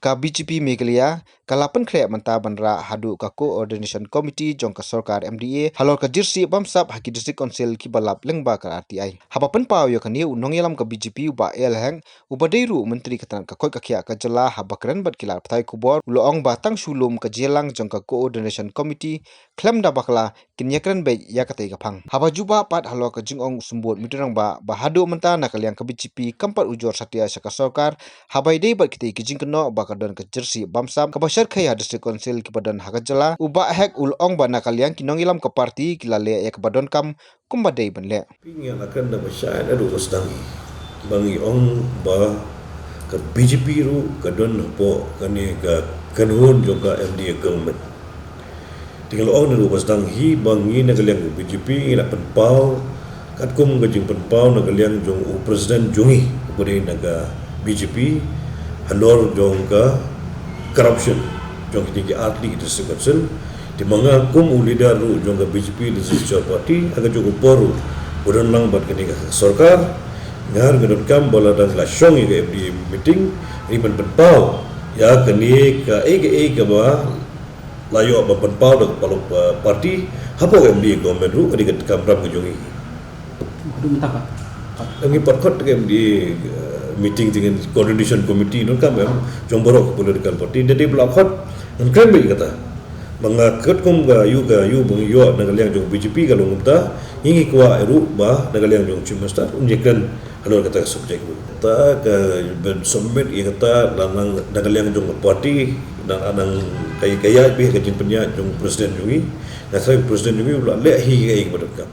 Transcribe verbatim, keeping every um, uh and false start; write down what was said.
Ka B J P Meghalaya ka la pynkhreh mynta ban rah haduh ka Coordination Committee jong ka sorkar M D A halor ka jyrsieh bamsap ha ki District Council kiba lap lyngba ka R T I. Haba pynpaw ïa kane, u nongïalam ka B J P u Bah A L Hek, uba dei ruh u Myntri ka tnat ka koit ka khiah ka jylla, haba kren bad ki lad pathai khubor, u la ong ba tang shu lum ka jingïalang jong ka Coordination Committee khlem da bakla kin ïakren beit ïa katei ka phang. Haba jubab pat halor ka jingong u Symbud Mutirangbah ba haduh mynta na ka liang ka B J P kam pat ujor satia sha ka sorkar haba ïadei bad kitei ki jingkynnoh ba ka don ka jyrsieh bamsap kaba shyrkhei ha District Council kiba don ha ka jylla, u Bah Hek u la ong ba na ka liang ki nongïalam ka party ki la leh ïa kaba donkam kumba dei ban leh. Pynïaid la kan da ba shai na ruh ba sdang hi. Ba ngi ong ba ka B J P ruh ka don hapoh kane ka kynhun jong ka M D A government. Te ngi la ong na ruh ba sdang hi ba ngi na ka liang ka B J P ngi la pynpaw katkum ka jingpynpaw na ka liang jong u president jong ngi uba dei na ka B J P halor jong ka corruption jong kine ki artylli ki district council. Te ma nga kum u leader ruh jong ka B J P Legislature Party ha ka juh ka por ruh ba don lang bad kane ka sorkar, nga ruh nga donkam ba la dang la shong ïa ka M D A meeting, ngi pyn pynpaw ïa kane kaei kaei kaba la ïoh ban pynpaw da ka palok, uh, party hapoh ka M D A government ruh, ka dei ka kamram ka jong ngi. Haduh mynta pat? Ngi pat khot ka M D A, uh, meeting, te ngan coordination committee, donkam em jong baroh ka political party, da dei ba la khot ngan kren beit kata. Ba nga katkum ka ïoh, ka ïoh ba ngi ïoh na ka liang jong B J P ka long kumta, ngi ngi kwah ruh ba na ka liang jong Chief Minister un ïakren halor kata ka subject. Kata ka ban submit ïa kata na, na, na ka liang jong ka party, na, na, ka, ka ïaid beit ka jingpynïaid jong president jong ngi. Nga tharai president jong ngi u la leh hi kaei kaba donkam.